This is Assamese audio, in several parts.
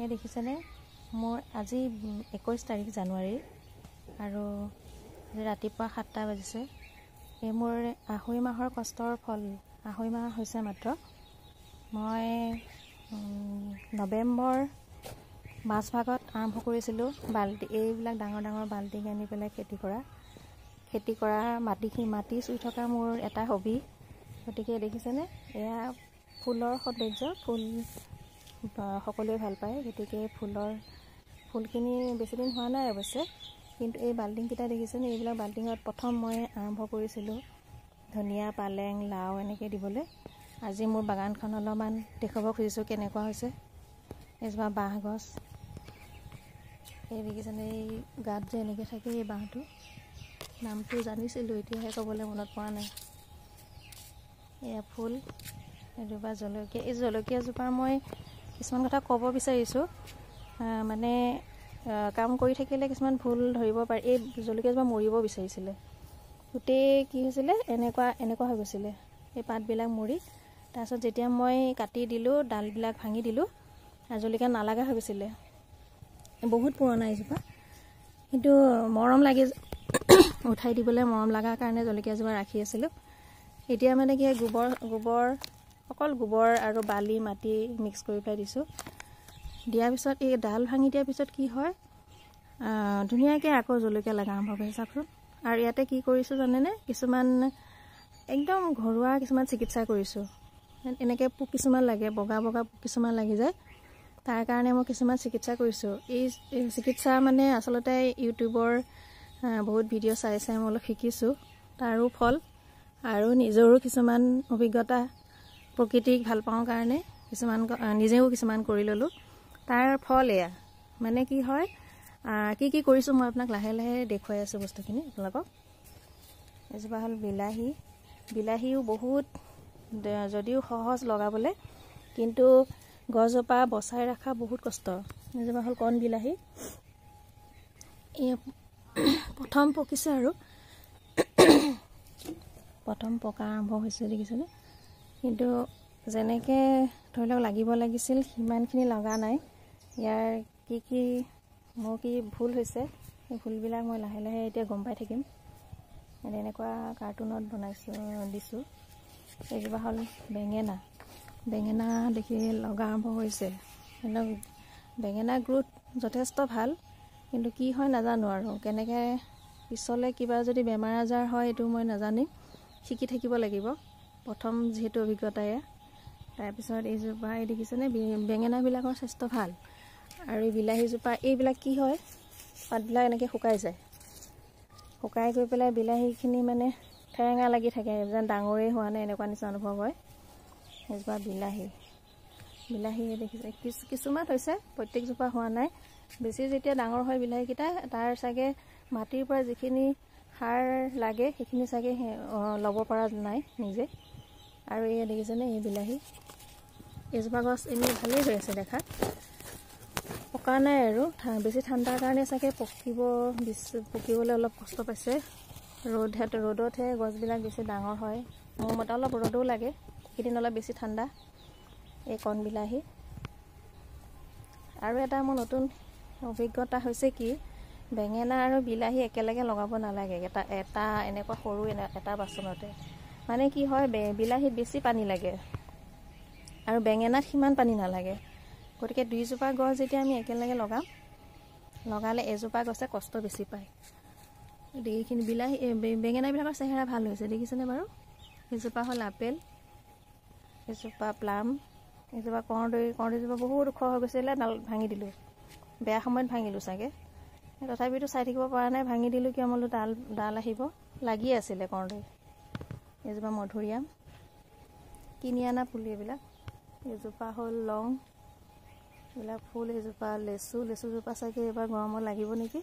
এই দেখিছেনে মোৰ আজি 21 তাৰিখ জানুৱাৰী আৰু ৰাতিপুৱা 7টা বাজিছে। এই মোৰ আঢ়ৈ মাহৰ কষ্টৰ ফল, আঢ়ৈ মাহ হৈছে মাত্ৰ। মই নৱেম্বৰ মাজভাগত আৰম্ভ কৰিছিলোঁ বাল্টি, এইবিলাক ডাঙৰ ডাঙৰ বাল্টিং আনি পেলাই খেতি কৰা মাটি চুই থকা মোৰ এটা হবি। গতিকে দেখিছেনে এয়া ফুলৰ সৌন্দৰ্য, ফুল সকলোৱে ভাল পায়। গতিকে ফুলখিনি বেছিদিন হোৱা নাই অৱশ্যে, কিন্তু এই বাল্টিংকেইটা দেখিছেনে, এইবিলাক বাল্টিঙত প্ৰথম মই আৰম্ভ কৰিছিলোঁ ধনিয়া, পালেং, লাও এনেকৈ দিবলৈ। আজি মোৰ বাগানখন অলপমান দেখুৱাব খুজিছোঁ কেনেকুৱা হৈছে। এজোপা বাঁহ গছ, এই দেখিছেনে এই গাত যে এনেকৈ থাকে এই বাঁহটো, নামটো জানিছিলোঁ এতিয়াহে ক'বলৈ মনত পৰা নাই। এয়া ফুল, এজোপা জলকীয়া। এই জলকীয়াজোপাৰ মই কিছুমান কথা ক'ব বিচাৰিছোঁ, মানে কাম কৰি থাকিলে কিছুমান ভুল ধৰিব পাৰি। এই জলকীয়াজোপা মৰিব বিচাৰিছিলে, গোটেই কি হৈছিলে এনেকুৱা এনেকুৱা হৈ গৈছিলে এই পাতবিলাক মৰি। তাৰপিছত যেতিয়া মই কাটি দিলোঁ, ডালবিলাক ভাঙি দিলোঁ, জলকীয়া নালাগা হৈ গৈছিলে। বহুত পুৰণা এইজোপা, কিন্তু মৰম লাগি উঠাই দিবলৈ মৰম লগাৰ কাৰণে জলকীয়াজোপা ৰাখি আছিলোঁ। এতিয়া মানে কি গোবৰ অকল গোবৰ আৰু বালি মাটি মিক্স কৰি পেলাই দিছোঁ। দিয়াৰ পিছত এই ডাল ভাঙি দিয়াৰ পিছত কি হয়, ধুনীয়াকৈ আকৌ জলকীয়া লগা আৰম্ভ কৰিছে চাওকচোন। আৰু ইয়াতে কি কৰিছোঁ জানেনে, কিছুমান একদম ঘৰুৱা কিছুমান চিকিৎসা কৰিছোঁ। এনেকৈ পোক কিছুমান লাগে, বগা বগা পোক কিছুমান লাগি যায়, তাৰ কাৰণে মই কিছুমান চিকিৎসা কৰিছোঁ। এই চিকিৎসা মানে আচলতে ইউটিউবৰ বহুত ভিডিঅ' চাই চাই মই অলপ শিকিছোঁ, তাৰো ফল আৰু নিজৰো কিছুমান অভিজ্ঞতা, প্ৰকৃতিক ভাল পাওঁ কাৰণে কিছুমান নিজেও কিছুমান কৰি ল'লোঁ, তাৰ ফল এয়া। মানে কি হয়, কি কি কৰিছোঁ মই আপোনাক লাহে লাহে দেখুৱাই আছোঁ বস্তুখিনি আপোনালোকক। এজোপা হ'ল বিলাহী। বিলাহীও বহুত যদিও সহজ লগাবলৈ, কিন্তু গছজোপা বচাই ৰখা বহুত কষ্ট। এজোপা হ'ল কণ বিলাহী, এই প্ৰথম পকিছে আৰু প্ৰথম পকা আৰম্ভ হৈছে দেখিছেনে। কিন্তু যেনেকৈ ধৰি লওক লাগিব লাগিছিল সিমানখিনি লগা নাই। ইয়াৰ কি কি মোৰ কি ভুল হৈছে, সেই ভুলবিলাক মই লাহে লাহে এতিয়া গম পাই থাকিম। এনেকুৱা কাৰ্টুনত বনাইছোঁ দিছোঁ। এইজোপা হ'ল বেঙেনা। বেঙেনা দেখি লগা আৰম্ভ হৈছে। বেঙেনা গ্ৰোথ যথেষ্ট ভাল, কিন্তু কি হয় নাজানো আৰু কেনেকৈ পিছলৈ কিবা যদি বেমাৰ আজাৰ হয় এইটো মই নাজানিম, শিকি থাকিব লাগিব প্ৰথম যিহেতু অভিজ্ঞতা এয়া। তাৰপিছত এইজোপা এই দেখিছেনে বেঙেনাবিলাকৰ স্বাস্থ্য ভাল। আৰু এই বিলাহীজোপা, এইবিলাক কি হয় পাতবিলাক এনেকৈ শুকাই যায়, শুকাই গৈ পেলাই বিলাহীখিনি মানে ঠেৰেঙা লাগি থাকে, যেন ডাঙৰেই হোৱা নাই এনেকুৱা নিচিনা অনুভৱ হয়। এজোপা বিলাহী, বিলাহী দেখিছে কিছুমান হৈছে, প্ৰত্যেকজোপা হোৱা নাই। বেছি যেতিয়া ডাঙৰ হয় বিলাহীকেইটা, তাৰ চাগে মাটিৰ পৰা যিখিনি সাৰ লাগে সেইখিনি চাগে ল'ব পৰা নাই নিজে। আৰু এই দেখিছেনে এই বিলাহী, এজোপা গছ এনেই ভালেই হৈ আছে দেখাত, পকা নাই আৰু বেছি ঠাণ্ডাৰ কাৰণে চাগে পকিবলৈ অলপ কষ্ট পাইছে। ৰ'দতহে গছবিলাক বেছি ডাঙৰ হয় মোৰ মতে, অলপ ৰ'দো লাগে, এইকেইদিন অলপ বেছি ঠাণ্ডা। এই কণ বিলাহী। আৰু এটা মোৰ নতুন অভিজ্ঞতা হৈছে কি, বেঙেনা আৰু বিলাহী একেলগে লগাব নালাগে, এটা এটা এনেকুৱা সৰু এটা বাচনতে। মানে কি হয়, বিলাহীত বেছি পানী লাগে আৰু বেঙেনাত সিমান পানী নালাগে। গতিকে দুইজোপা গছ যেতিয়া আমি একেলগে লগাম, লগালে এজোপা গছে কষ্ট বেছি পায়। গতিকে এইখিনি বিলাহী বেঙেনাবিলাকৰ চেহেৰা ভাল হৈছে দেখিছেনে বাৰু। এজোপা হ'ল আপেল, এজোপা প্লাম, এজোপা কৰদৈ। কৰদৈজোপা বহুত ওখ হৈ গৈছিলে, ডাল ভাঙি দিলোঁ, বেয়া সময়ত ভাঙিলোঁ চাগে, তথাপিতো চাই থাকিব পৰা নাই, ভাঙি দিলোঁ। কিয় বোলো ডাল আহিব, লাগি আছিলে কৰদৈ। এজোপা মধুৰিআম, কিনি অনা পুলি এইবিলাক। এজোপা হ'ল লং, এইবিলাক ফুল। এজোপা লেচু, লেচুজোপা চাগে এইবাৰ গৰমত লাগিব নেকি।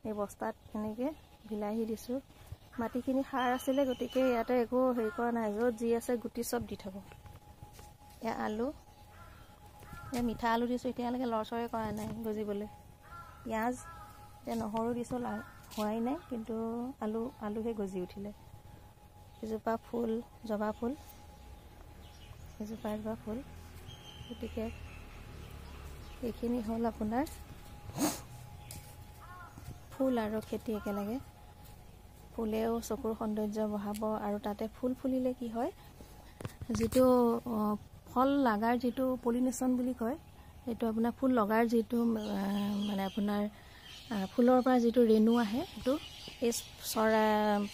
এই বস্তাত এনেকৈ বিলাহী দিছোঁ। মাটিখিনি সাৰ আছিলে, গতিকে ইয়াতে একো হেৰি কৰা নাই, য'ত যি আছে গুটি চব দি থাকোঁ। এয়া আলু, এয়া মিঠা আলু দিছোঁ, এতিয়ালৈকে লৰচৰে কৰা নাই গজিবলৈ। পিঁয়াজ, এতিয়া নহৰু দিছোঁ, হোৱাই নাই, কিন্তু আলুহে গজি উঠিলে। এজোপা ফুল, জবা ফুল, এজোপা এজোপা ফুল। গতিকে এইখিনি হ'ল আপোনাৰ ফুল আৰু খেতি একেলগে। ফুলেও চকুৰ সৌন্দৰ্য বঢ়াব, আৰু তাতে ফুল ফুলিলে কি হয়, যিটো ফল লগাৰ যিটো পলিনেশ্যন বুলি কয়, সেইটো আপোনাৰ ফুল লগাৰ যিটো মানে আপোনাৰ ফুলৰ পৰা যিটো ৰেণু আহে, সেইটো এই চৰাই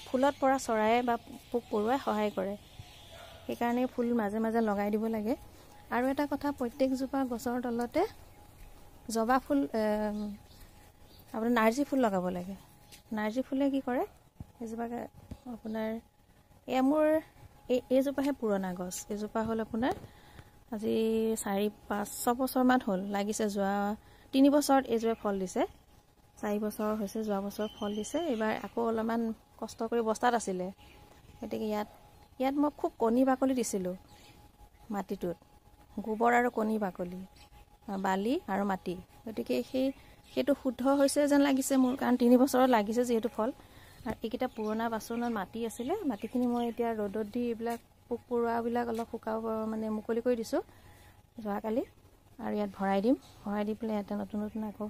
ফুলত পৰা চৰায়ে বা পোক পৰুৱাই সহায় কৰে। সেইকাৰণে ফুল মাজে মাজে লগাই দিব লাগে। আৰু এটা কথা, প্ৰত্যেকজোপা গছৰ তলতে জবা ফুল, আপোনাৰ নাৰ্জী ফুল লগাব লাগে। নাৰ্জী ফুলে কি কৰে, এজোপা আপোনাৰ এয়া মোৰ এইজোপাহে পুৰণা গছ, এইজোপা হ'ল আপোনাৰ আজি 4-5 6 বছৰমান হ'ল লাগিছে। যোৱা 3 বছৰত এইজোপা ফল দিছে, 4 বছৰ হৈছে, যোৱা বছৰ ফল দিছে। এইবাৰ আকৌ অলপমান কষ্ট কৰি বস্তাত আছিলে, গতিকে ইয়াত মই খুব কণী বাকলি দিছিলোঁ মাটিটোত, গোবৰ আৰু কণী বাকলি, বালি আৰু মাটি। গতিকে সেইটো শুদ্ধ হৈছে যেন লাগিছে মোৰ, কাৰণ 3 বছৰত লাগিছে যিহেতু ফল। আৰু এইকেইটা পুৰণা বাচনত মাটি আছিলে, মাটিখিনি মই এতিয়া ৰ'দত দি এইবিলাক পোক পৰুৱাবিলাক অলপ শুকাব মানে মুকলি কৰি দিছোঁ যোৱাকালি। আৰু ইয়াত ভৰাই দিম, ভৰাই দি পেলাই ইয়াতে নতুন নতুন আকৌ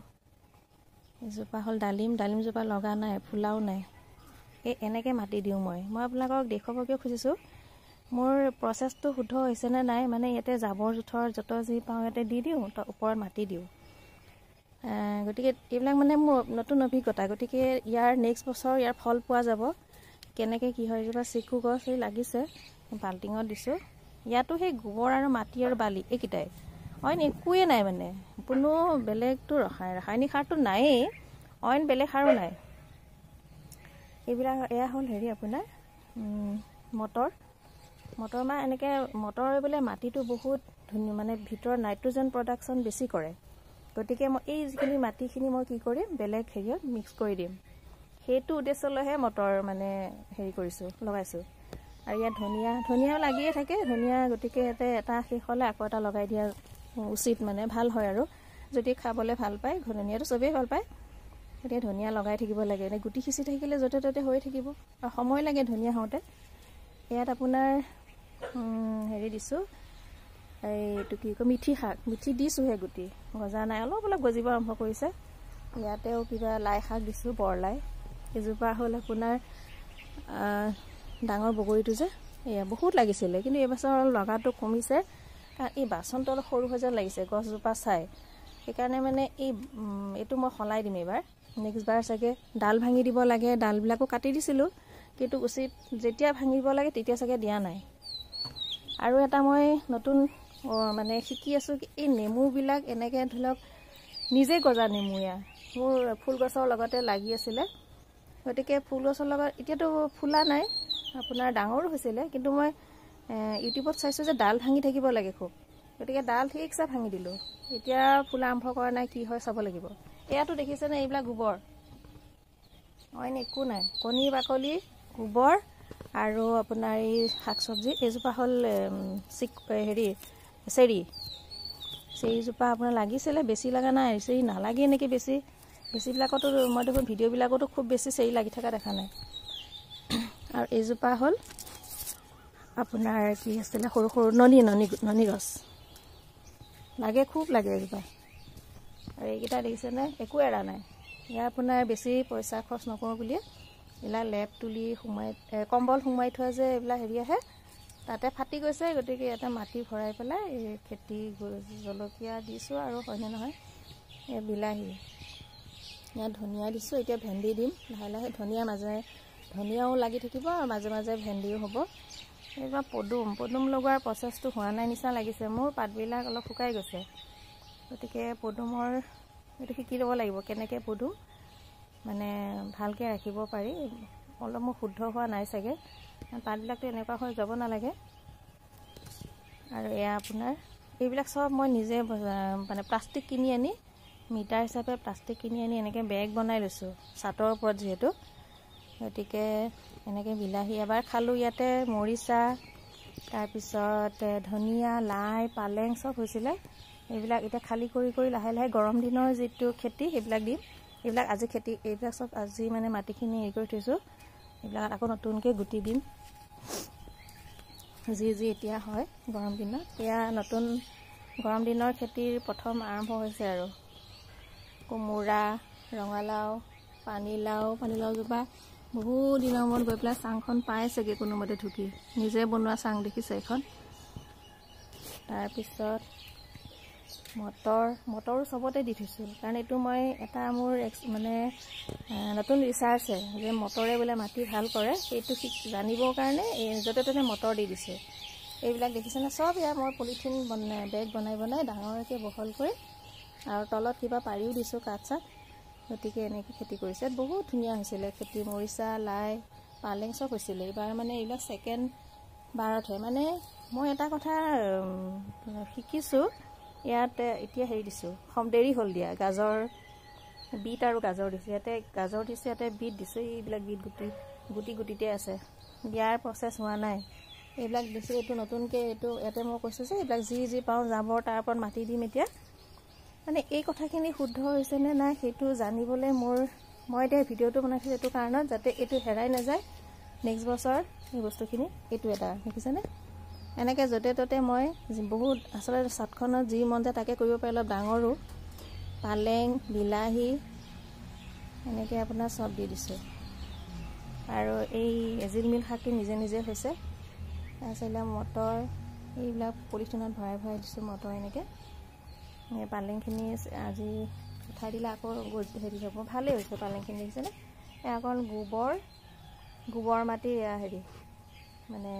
এজোপা হ'ল ডালিম। ডালিমজোপা লগা নাই, ফুলাও নাই। এই এনেকৈ মাটি দিওঁ মই। মই আপোনালোকক দেখুৱাব কিয় খুজিছোঁ, মোৰ প্ৰচেছটো শুদ্ধ হৈছেনে নাই, মানে ইয়াতে জাবৰ জোঁথৰ য'ত যি পাওঁ ইয়াতে দি দিওঁ, ওপৰত মাটি দিওঁ। গতিকে এইবিলাক মানে মোৰ নতুন অভিজ্ঞতা। গতিকে ইয়াৰ নেক্সট বছৰ ইয়াৰ ফল পোৱা যাব কেনেকৈ কি হয়। এজোপা চিকু গছ এই লাগিছে, বাল্টিঙত দিছোঁ। ইয়াতো সেই গোবৰ আৰু মাটি আৰু বালি এইকেইটাই, অইন একোৱেই নাই, মানে কোনো বেলেগটো ৰাসায়নিক সাৰটো নায়েই, অইন বেলেগ সাৰো নাই। এইবিলাক এয়া হ'ল হেৰি আপোনাৰ মটৰ। মটৰ মাহ এনেকৈ মটৰ বোলে মাটিটো বহুত ধুনীয়া, মানে ভিতৰত নাইট্ৰজেন প্ৰডাকশ্যন বেছি কৰে। গতিকে মই এই যিখিনি মাটিখিনি মই কি কৰিম, বেলেগ হেৰিয়ত মিক্স কৰি দিম। সেইটো উদ্দেশ্যলৈহে মটৰ মানে হেৰি কৰিছোঁ, লগাইছোঁ। আৰু ইয়াত ধনিয়াও লাগিয়ে থাকে ধনিয়া। গতিকে ইয়াতে এটা শেষ হ'লে আকৌ এটা লগাই দিয়া উচিত, মানে ভাল হয়। আৰু যদি খাবলৈ ভাল পায়, ধনিয়াটো চবেই ভাল পায়, গতিকে ধনিয়া লগাই থাকিব লাগে। এনেই গুটি সিঁচি থাকিলে য'তে ত'তে হৈ থাকিব, আৰু সময় লাগে ধনিয়া হওঁতে। ইয়াত আপোনাৰ হেৰি দিছোঁ, এইটো কি কয়, মিঠি শাক, মিঠি দিছোঁহে, গুটি গজা নাই, অলপ অলপ গজিব আৰম্ভ কৰিছে। ইয়াতেও কিবা লাই শাক দিছোঁ, বৰলাই। এজোপা হ'ল আপোনাৰ ডাঙৰ বগৰীটো যে, এয়া বহুত লাগিছিলে, কিন্তু এইবছৰ লগাটো কমিছে, কাৰণ এই বাচনটো অলপ সৰু হৈ যেন লাগিছে গছজোপা চাই। সেইকাৰণে মানে এইটো মই সলাই দিম এইবাৰ। নেক্সট বাৰ চাগে ডাল ভাঙি দিব লাগে, ডালবিলাকো কাটি দিছিলোঁ, কিন্তু উচিত যেতিয়া ভাঙিব লাগে তেতিয়া চাগে দিয়া নাই। আৰু এটা মই নতুন মানে শিকি আছোঁ, এই নেমুবিলাক এনেকৈ ধৰি লওক নিজে গজা নেমু, এয়া মোৰ ফুল গছৰ লগতে লাগি আছিলে। গতিকে ফুল গছৰ লগত এতিয়াতো ফুলা নাই, আপোনাৰ ডাঙৰো হৈছিলে, কিন্তু মই ইউটিউবত চাইছোঁ যে ডাল ভাঙি থাকিব লাগে খুব। গতিকে ডাল ঠিকছে ভাঙি দিলোঁ, এতিয়া ফুলা আৰম্ভ কৰা নাই, কি হয় চাব লাগিব। এয়াতো দেখিছেনে, এইবিলাক গোবৰ, অইন একো নাই, কণী বাকলি, গোবৰ আৰু আপোনাৰ এই শাক চব্জি। এইজোপা হ'ল হেৰি চেৰি, চেৰিজোপা আপোনাৰ লাগিছিলে, বেছি লগা নাই, চেৰি নালাগে নেকি বেছি, বেছিবিলাকতো মই দেখোন ভিডিঅ'বিলাকতো খুব বেছি চেৰি লাগি থকা দেখা নাই। আৰু এইজোপা হ'ল আপোনাৰ কি আছিলে, সৰু সৰু ননী ননী ননী গছ লাগে, খুব লাগে এইজোপা। আৰু এইকেইটা দেখিছেনে, একো এৰা নাই। ইয়াৰ আপোনাৰ বেছি পইচা খৰচ নকৰোঁ বুলিয়ে এইবিলাক লেপ তুলি সোমাই, কম্বল সোমাই থোৱা যে এইবিলাক হেৰি আহে, তাতে ফাটি গৈছে। গতিকে ইয়াতে মাটি ভৰাই পেলাই এই খেতি জলকীয়া দিছোঁ আৰু হয়নে নহয়, এই বিলাহী, ইয়াত ধনিয়া দিছোঁ। এতিয়া ভেন্দি দিম লাহে লাহে, ধনিয়া মাজে ধনিয়াও লাগি থাকিব আৰু মাজে মাজে ভেন্দিও হ'ব। এইবাৰ পদুম লগোৱাৰ প্ৰচেছটো হোৱা নাই নিচিনা লাগিছে মোৰ, পাতবিলাক অলপ শুকাই গৈছে। গতিকে পদুমৰ এইটো শিকি ল'ব লাগিব, কেনেকৈ পদুম মানে ভালকৈ ৰাখিব পাৰি। অলপ মোৰ শুদ্ধ হোৱা নাই চাগে, পাতবিলাকতো এনেকুৱা হৈ যাব নালাগে। আৰু এয়া আপোনাৰ এইবিলাক চব মই নিজে মানে প্লাষ্টিক কিনি আনি, মিটাৰ হিচাপে প্লাষ্টিক কিনি আনি এনেকৈ বেগ বনাই লৈছোঁ চাটৰ ওপৰত যিহেতু। গতিকে এনেকৈ বিলাহী এবাৰ খালোঁ, ইয়াতে মৰিচা, তাৰপিছত ধনিয়া, লাই, পালেং চব হৈছিলে। এইবিলাক এতিয়া খালী কৰি কৰি লাহে লাহে গৰম দিনৰ যিটো খেতি সেইবিলাক দিম। এইবিলাক আজি খেতি, এইবিলাক চব আজি মানে মাটিখিনি হেৰি কৰি থৈছোঁ, এইবিলাক আকৌ নতুনকৈ গুটি দিম যি যি এতিয়া হয় গৰম দিনত। এয়া নতুন গৰম দিনৰ খেতিৰ প্ৰথম আৰম্ভ হৈছে আৰু কোমোৰা, ৰঙালাও, পানীলাও। পানীলাওজোপা বহু দিনৰ মূৰত গৈ পেলাই চাংখন পাইছেগৈ কোনোমতে ঢুকি, নিজে বনোৱা চাং দেখিছে এইখন। তাৰপিছত মটৰ, মটৰো চবতে দি থৈছোঁ, কাৰণ এইটো মই এটা মোৰ মানে নতুন ৰিচাৰ্চে যে মটৰে বোলে মাটি ভাল কৰে, সেইটো জানিবৰ কাৰণে এই য'তে ত'তে মটৰ দি দিছোঁ। এইবিলাক দেখিছেনে চব এয়া মই পলিথিন বেগ বনাই বনাই ডাঙৰকৈ বহল কৰি আৰু তলত কিবা পাৰিও দিছোঁ কাঠ চাত। গতিকে এনেকৈ খেতি কৰিছে, বহুত ধুনীয়া হৈছিলে খেতি। মৰিচা, লাই, পালেং চব হৈছিলে এইবাৰ। মানে এইবিলাক ছেকেণ্ড বাৰতহে মানে মই এটা কথা শিকিছোঁ ইয়াত। এতিয়া হেৰি দিছোঁ, কম দেৰি হ'ল দিয়া, গাজৰ, বিট আৰু গাজৰ দিছোঁ ইয়াতে। গাজৰ দিছোঁ ইয়াতে, বিট দিছোঁ। এইবিলাক বিট গুটি গুটি গুটিতে আছে, দিয়াৰ প্ৰচেছ হোৱা নাই। এইবিলাক দিছোঁ, এইটো নতুনকৈ এইটো ইয়াতে মই কৈছোঁ যে এইবিলাক যি যি পাওঁ জাবৰ তাৰ ওপৰত মাটি দিম এতিয়া। মানে এই কথাখিনি শুদ্ধ হৈছেনে নাই সেইটো জানিবলৈ মই এতিয়া ভিডিঅ'টো বনাইছোঁ এইটো কাৰণত, যাতে এইটো হেৰাই নাযায় নেক্সট বছৰ এই বস্তুখিনি। এইটো এটা দেখিছেনে, এনেকৈ য'তে ত'তে মই বহুত আচলতে চাটখনত যি মন যায় তাকে কৰিব পাৰি। অলপ ডাঙৰো পালেং, বিলাহী এনেকৈ আপোনাৰ চব দি দিছোঁ। আৰু এই এজিলমিল শাকটো নিজে নিজে হৈছে। তাৰপিছত এইবিলাক মটৰ, এইবিলাক পলিথিনত ভৰাই ভৰাই দিছোঁ মটৰ এনেকৈ। পালেংখিনি আজি উঠাই দিলে আকৌ হেৰি হ'ব, ভালেই হৈছে পালেংখিনি দেখিছেনে। এয়া অকণ গোবৰ, গোবৰ মাটি এয়া হেৰি মানে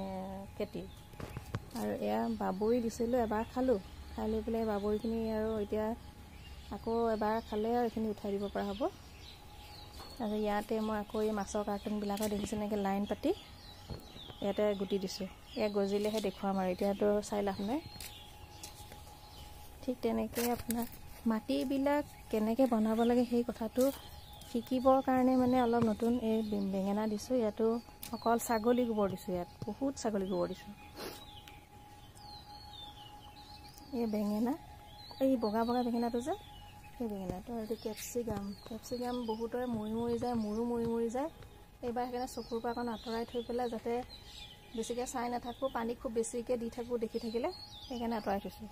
খেতি। আৰু এয়া বাবৰি দিছিলোঁ, এবাৰ খালোঁ, খাই লৈ পেলাই বাবৰিখিনি আৰু এতিয়া আকৌ এবাৰ খালে আৰু এইখিনি উঠাই দিব পৰা হ'ব। আৰু ইয়াতে মই আকৌ এই মাছৰ কাৰ্টুনবিলাকত দেখিছে এনেকৈ লাইন পাতি ইয়াতে গুটি দিছোঁ। এয়া গজিলেহে দেখুৱাম আৰু এতিয়াতো চাই লাভ নাই। ঠিক তেনেকৈ আপোনাৰ মাটিবিলাক কেনেকৈ বনাব লাগে সেই কথাটো শিকিবৰ কাৰণে মানে অলপ নতুন এই বেঙেনা দিছোঁ। ইয়াতো অকল ছাগলী গোবৰ দিছোঁ, ইয়াত বহুত ছাগলী গোবৰ দিছোঁ। এই বেঙেনা, এই বগা বগা বেঙেনাটো যে, সেই বেঙেনাটো। আৰু এইটো কেপচিকাম, কেপচিকাম বহুতৰে মৰি মৰি যায়, মোৰো মৰি মৰি যায়। এইবাৰ সেইকাৰণে চকুৰ পৰা অকণ আঁতৰাই থৈ পেলাই যাতে বেছিকৈ চাই নাথাকোঁ, পানী খুব বেছিকৈ দি থাকোঁ দেখি থাকিলে, সেইকাৰণে আঁতৰাই থৈছোঁ।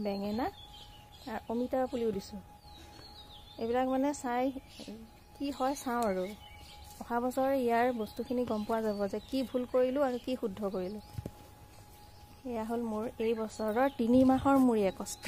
বেঙেনা আৰু অমিতাৰ পুলিও দিছোঁ। এইবিলাক মানে চাই কি হয় চাওঁ আৰু অহা বছৰ ইয়াৰ বস্তুখিনি গম পোৱা যাব যে কি ভুল কৰিলোঁ আৰু কি শুদ্ধ কৰিলোঁ। এয়া হ'ল মোৰ এই বছৰৰ 3 মাহৰ মূৰীয়া কষ্ট।